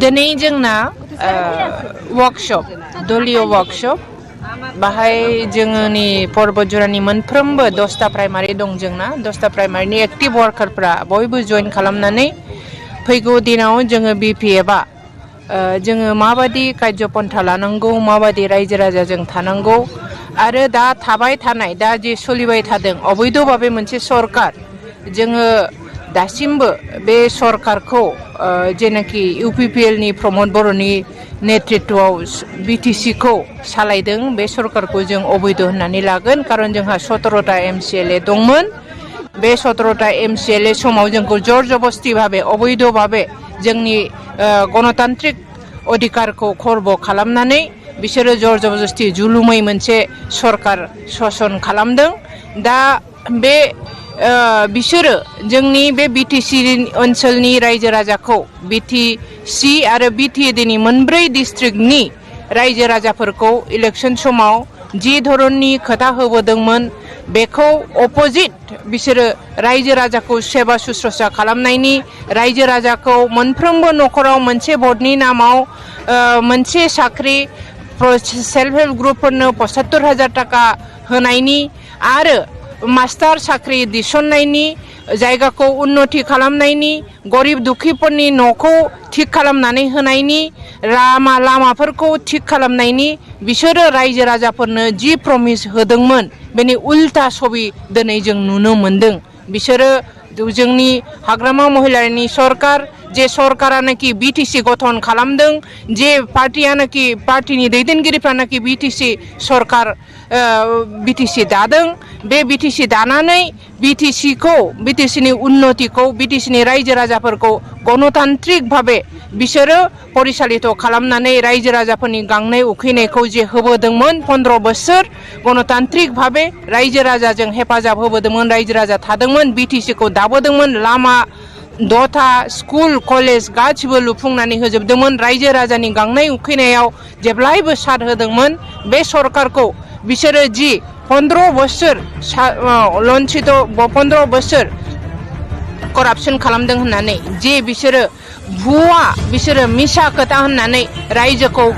दिनै जोंना वर्कशॉप दलीय वर्कशॉप बाहाय जोंनि पर्बतजरानि मोनफ्रोमबो 10टा प्राइमारि दं जोंना 10टा प्राइमारिनि एक्टिभ वर्कारफ्रा बयबो जइन खालामनानै फैगौ दिनाव जोङो बिपिएफआ जोङो माबादि कार्यपन्था लानांगौ माबादि रायजो राजाजों थानांगौ आरो दा थाबाय थानाय दा जे सोलिबाय थादों अबैध भाबे मोनसे सरकार जोङो दासिमबो बे सरकारखौ जेनाखि इउपिपिएल नि प्रमोद बर'नि नेतृत्वआव बिटिसि खौ सालायदों बे सरकारखौ जों अबैध होननानै लागोन कारन जोंहा 17टा एमसिएलए दंमोन बे 17टा एमसिएलए समाव जोंखौ जर जबस्ती भाबे अबैध भाबे जोंनि गणतान्त्रिक अधिकारखौ खर्ब खालामनानै बिसोरो जर जबरदस्ती जुलुमै मोनसे सरकार शासन खालामदों दा बे बिसोरो जोंनि बे बिटिसि ओनसोलनि रायजो राजाखौ बिटिसि आरो बिटिएडिनि मोनब्रै डिस्ट्रिक्टनि रायजो राजाफोरखौ इलेक्शन समाव जि धरननि खोथा होबोदोंमोन बेखौ अपोजिट बिसोरो रायजो राजाखौ सेवा शुश्रूषा खालामनायनि रायजो राजाखौ मोनफ्रोमबो नखराव मोनसे भटनि नामाव मोनसे साख्रि सेल्फ हेल्प ग्रुपफोरनो 75,000 टाका होनायनि आरो मास्टार साख्रि दिसननायनि जायगाखौ उन्नति खालामनायनि गरिब दुखिफोरनि न'खौ थिक खालामनानै होनायनि लामाफोरखौ थिक खालामनायनि बिसोरो रायजो राजाफोरनो जि प्रमिस होदोंमोन बेनि उल्टा छबि दिनै जों नुनो मोनदों बिसोरो जोंनि हाग्रामा महिलारिनि सरकार जे सरकारानोखि बिटिसि गठन खालामदों जे पार्टियानोखि पार्टिनि दैदेनगिरिफ्रानोखि बिटिसि सरकार बिटिसि दादों बे बिटिसि दानानै बिटिसिनि उन्नतिखौ बिटिसिनि रायजो राजाफोरखौ गणतान्त्रिक भाबे बिसोरो परिचालित खालामनानै रायजो राजाफोरनि गांनाय उखैनायखौ जे होबोदोंमोन 15 बोसोर गणतान्त्रिक भाबे रायजो राजाजों हेफाजाब होबोदोंमोन रायजो राजा थादोंमोन बिटिसिखौ दाबोदोंमन लामा दथा स्कुल कलेज गासिबो लुफुंनानै होजोबदोंमन रायजो राजानि गांनाय उखैनायाव जेब्लायबो साथ होदोंमोन बे सरकारखौ बिसोरो जि 15 बोसोर लंचित 15 बोसोर करापसन खालामदों होननानै जे बिसोरो भुवा बिसोरो मिसा खोथा होननानै रायजोखौ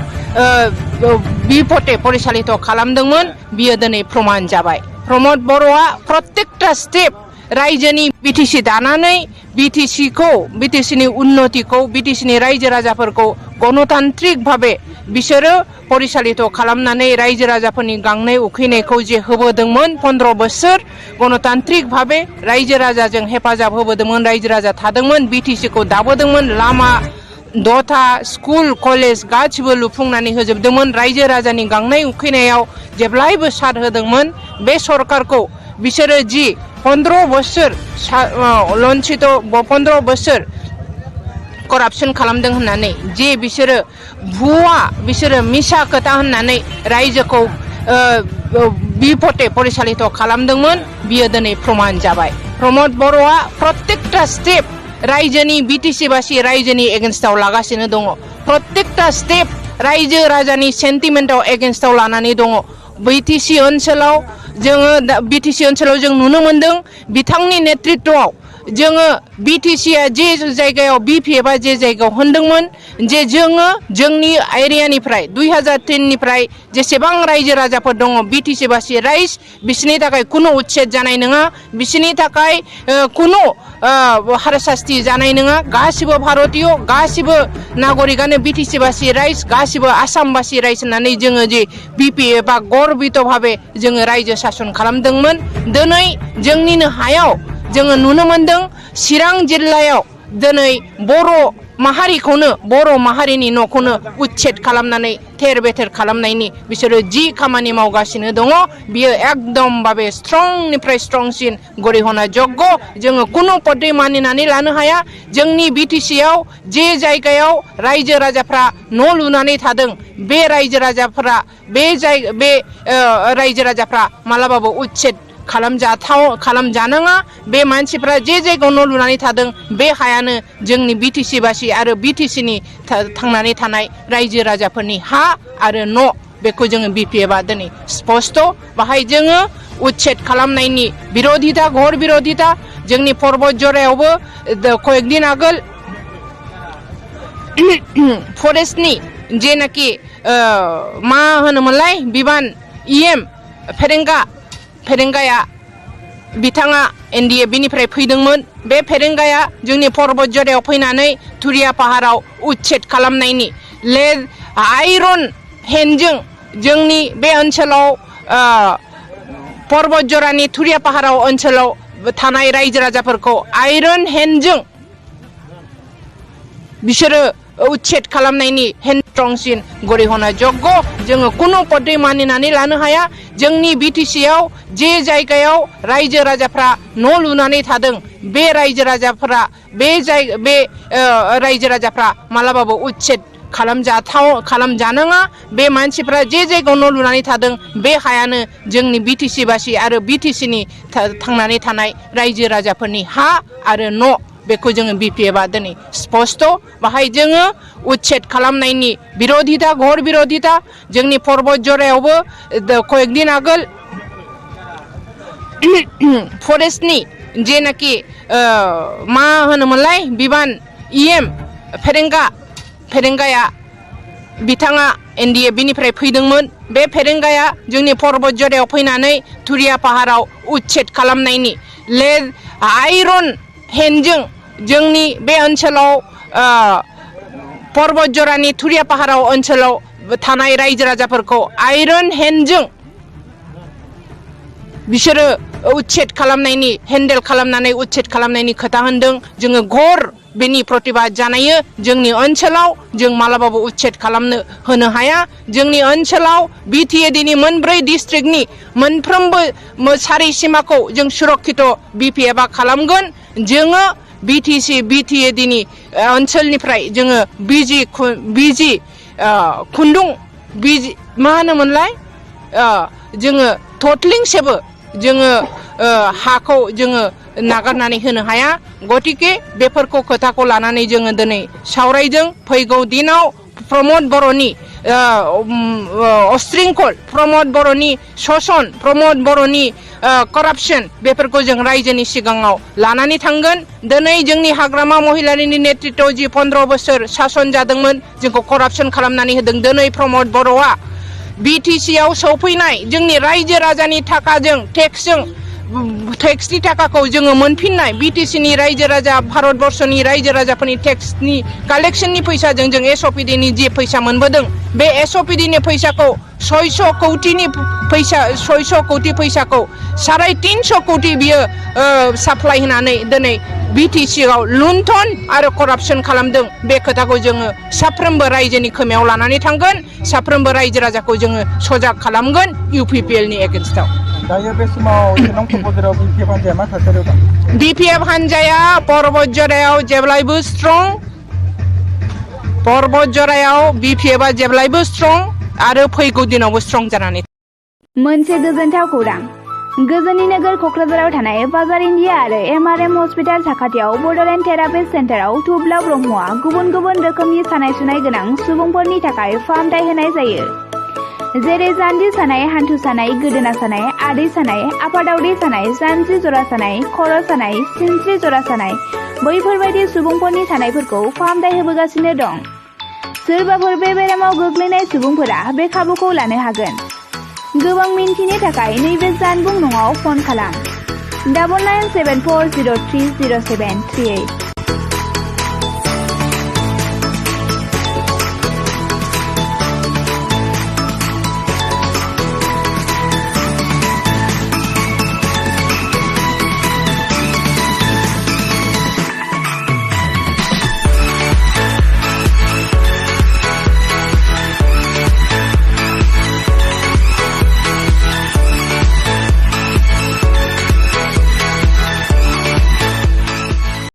बिपथे परिचालित खालामदोंमोन बियो दिनै प्रमाण जाबाय प्रमोद बर'आ प्रत्येकटा स्टेप रायजोनि बिटिसि दानानै बिटिसिनि उन्नतिखौ बिटिसिनि रायजो राजाफोरखौ गणतान्त्रिक भाबे बिसोरो परिचालित खालामनानै रायजो राजाफोरनि गांनाय उखैनायखौ जे होबोदोंमोन 15 बोसोर गणतान्त्रिक भाबे रायजो राजाजों हेफाजाब होबोदोंमोन रायजो राजा थादोंमन बिटिसिखौ दाबोदोंमन लामा दथा स्कुल कलेज गासिबो लुफुंनानै होजोबदोंमन रायजो राजानि गांनाय उखैनायाव जेब्लायबो साथ होदोंमन बे सरकारखौ बिसोरो जि 15 बोसोर लंचित 15 बोसोर करापसन खालामदों होननानै जे बिसोरो भुवा बिसोरो मिसा खोथा होननानै रायजोखौ बिपथे परिचालित खालामदोंमोन बियो दिनै प्रमाण जाबाय प्रमोद बर'आ प्रत्येकटा स्टेप रायजोनि बिटिसिबासि रायजोनि एगेन्स्टआव लागासिनो दङ प्रत्येकटा स्टेप रायजो राजानि सेन्टिमेन्टआव एगेन्स्टआव लानानै दङ बिटिसि ओनसोलाव जों नुनो मोनदों बिथांनि नेतृत्वआव जोङो बिटिसिआ जे जायगायाव बिपिएफआ जे जायगायाव होनदोंमोन जे जोङो जोंनि एरियानिफ्राय 2003 निफ्राय जेसेबां रायजो राजाफोर दङ बिटिसि बासि राइज बिसोरनि थाखाय कुनु उच्छेद जानाय नङा बिसोरनि थाखाय कुनु हारशास्ति जानाय नङा गासिबो भारतीय गासिबो नागरिकानो बिटिसि बासि राइज गासिबो आसामबासि राइज होननानै जोङो जे बिपिएफआ गर्बित भाबे जोङो रायजो शासन खालामदोंमोन दिनै जोंनिनो हायाव जोङो नुनो मोनदों चिरां जिल्लायाव दिनै बर' माहारिनि न'खौनो उच्छेद खालामनानै थेर बेथेर खालामनायनि बिसोरो जि खामानि मावगासिनो दङ बियो एकदम भाबे स्ट्रंनिफ्राय स्ट्रंसिन गरिहना जग्ग जोङो कुनु पद्धति मानिनानै लानो हाया जोंनि बिटिसिआव जे जायगायाव रायजो राजाफ्रा न' लुनानै थादों बे रायजो राजाफ्रा मालाबाबो उच्छेद खालामजानाङा बे मानसिफ्रा जे जायगायाव न' लुनानै थादों बे हायानो जोंनि बिटिसि बासि आरो बिटिसिनि थांनानै थानाय रायजो राजाफोरनि हा आरो न' बेखौ जोङो बिपिएफआ दिनै स्पष्ट बाहाय जोङो उच्छेद खालामनायनि बिरोधिता घोर बिरोधिता जोंनि पर्बत जरायावबो कयेक दिन आगोल फरेस्टनि जेनाखि मा होनोमोनलाय बिबान EM फेरेंगाया बिथाङा NDA बिनिफ्राय फैदोंमोन। बे फेरेंगाया जोंनि पर्बत जरायाव फैनानै थुरिया पाहाराव उच्छेद खालामनायनि लेड आयरन हेन्डजों जोंनि बे ओनसोलाव पर्बत जरानि थुरिया पाहाराव ओनसोलाव थानाय रायजो राजाफोरखौ आयरन हेन्डजों बिसोरो उच्छेद खालामनायनि हेन्ड्रंसिन गरिहना जग्ग जोङो कुनु पद्धति मानिनानै लानो हाया। जोंनि BTC आव जे जायगायाव रायजो राजाफ्रा न' लुनानै थादों बे रायजो राजाफ्रा मालाबाबो उच्छेद खालामजानाङा। बे मानसिफ्रा जे जायगायाव न' लुनानै थादों बे हायानो जोंनि BTC बासि आरो BTC नि थांनानै थानाय रायजो राजाफोरनि हा आरो न' बेखौ जोङो BPF आ दिनै स्पष्ट बाहाय जोङो उच्छेद खालामनायनि बिरोधिता घोर बिरोधिता जोंनि पर्बत जरायावबो कयेक दिन आगोल फरेस्टनि जेनाखि मा होनोमोनलाय बिबान EM फेरेंगाया बिथाङा NDA बिनिफ्राय फैदोंमोन। बे फेरेंगाया जोंनि पर्बत जरायाव फैनानै थुरिया पाहाराव उच्छेद खालामनायनि लेड आयरन हेन्डजों जोंनि बे ओनसोलाव पर्बत जरानि थुरिया पाहाराव ओनसोलाव थानाय रायजो राजाफोरखौ आयरन हेन्डजों बिसोरो उच्छेद खालामनायनि हेन्डेल खालामनानै उच्छेद खालामनायनि खोथा होनदों। जोङो घोर बेनि प्रतिबाद जानायो। जोंनि ओनसोलाव जों मालाबाबो उच्छेद खालामनो होनो हाया। जोंनि ओनसोलाव BTAD नि मोनब्रै डिस्ट्रिक्टनि मोनफ्रोमबो सारि सिमाखौ जों सुरक्षित BPF आ खालामगोन। जोङो BTAD नि ओनसोलनिफ्राय जोङो बिजि खुन्दुं मा होनोमोनलाय जोङो थटलिंसेबो जोङो हाखौ जोङो नागारनानै होनो हाया। गतिके बेफोरखौ खोथाखौ लानानै जोङो दिनै सावरायदों। फैगौ दिनाव प्रमद बर'नि अशृंखल प्रमद बर'नि शोषण प्रमद बर'नि करापसन बेफोरखौ जों रायजोनि सिगाङाव लानानै थांगोन। दिनै जोंनि हाग्रामा महिलारिनि नेतृत्व जि 15 बोसोर सासन जादोंमोन जोंखौ करापसन खालामनानै होदों। दिनै प्रमद बर'आ BTC आव सौफैनाय जोंनि रायजो राजानि थाखाजों टेक्सनि थाखाखौ जोङो मोनफिननाय BTC नि रायजो राजा भारतबर्षनि रायजो राजाफोरनि टेक्सनि कालेक्शननि फैसाजों जों SOPD नि जे फैसा मोनबोदों बे SOPD नि फैसाखौ 600 कौटि फैसाखौ 350 कौटि बियो साप्लाय होनानै दिनै BTC आव लुन्ठन आरो करापसन खालामदों। बे खोथाखौ जोङो साफ्रोमबो रायजोनि खोमायाव लानानै थांगोन। साफ्रोमबो रायजो राजाखौ जोङो सजाग खालामगोन UPPL नि एगेन्स्टआव। दायो बे समाव शिलं पर्बत जरायाव BPF हान्जाया मा थासारियाव दं? BPF हान्जाया पर्बत जरायाव जेब्लायबो स्ट्रं। पर्बत जरायाव BPF आ जेब्लायबो स्ट्रं आरो फैगौ दिनावबो स्ट्रं जानानै। मोनसे गोजोनथाव खौरां। गोजोननि नोगोर क'क्राझाराव थानाय बाजार इन्डिया आरो MRM हस्पिटाल साखाथियाव बड'लेण्ड थेरापिस्ट सेन्टाराव थुब्ला ब्रह्मआ गुबुन गुबुन रोखोमनि सानाय सुनाय गोनां सुबुंफोरनि थाखाय फाहामथाय होनाय जायो। जेरै जान्जि सानाय, हान्थु सानाय, गोदोना सानाय, आदै सानाय, आफादावदै सानाय, जानजि जरा सानाय, खर' सानाय, सिनस्रि जरा सानाय बैफोरबायदि सुबुंफोरनि सानायफोरखौ फाहामथाय होबोगासिनो दं। सोरबाफोर बे बेरामाव गोग्लैनाय सुबुंफोरा बे खाबुखौ लानो हागोन। गोबां मिन्थिनो थाखाय नैबे जानबुं नङाव फन खालाम 9974030738।